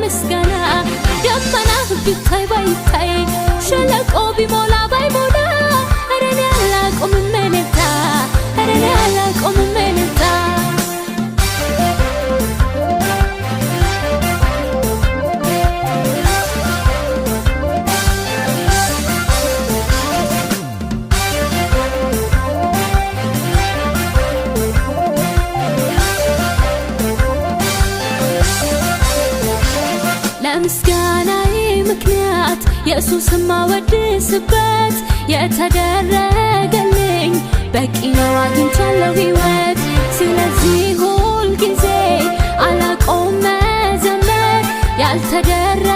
ለምስጋና። ደመና ቢታይ ባይታይ፣ ሸለቆ ቢሞላ ባይሞላ፣ ኧረ እኔ አላቆምም እልልታ፣ ኧረ እኔ አላቆምም እልልታ። ለምስጋናዬ ምክንያት ኢየሱስ ማወድስበት፣ የተደረገልኝ በቂ ነው፣ አግኝቻለሁ ሕይወት። ስለዚህ ሁል ጊዜ አላቆም መዘመር ያልተደረ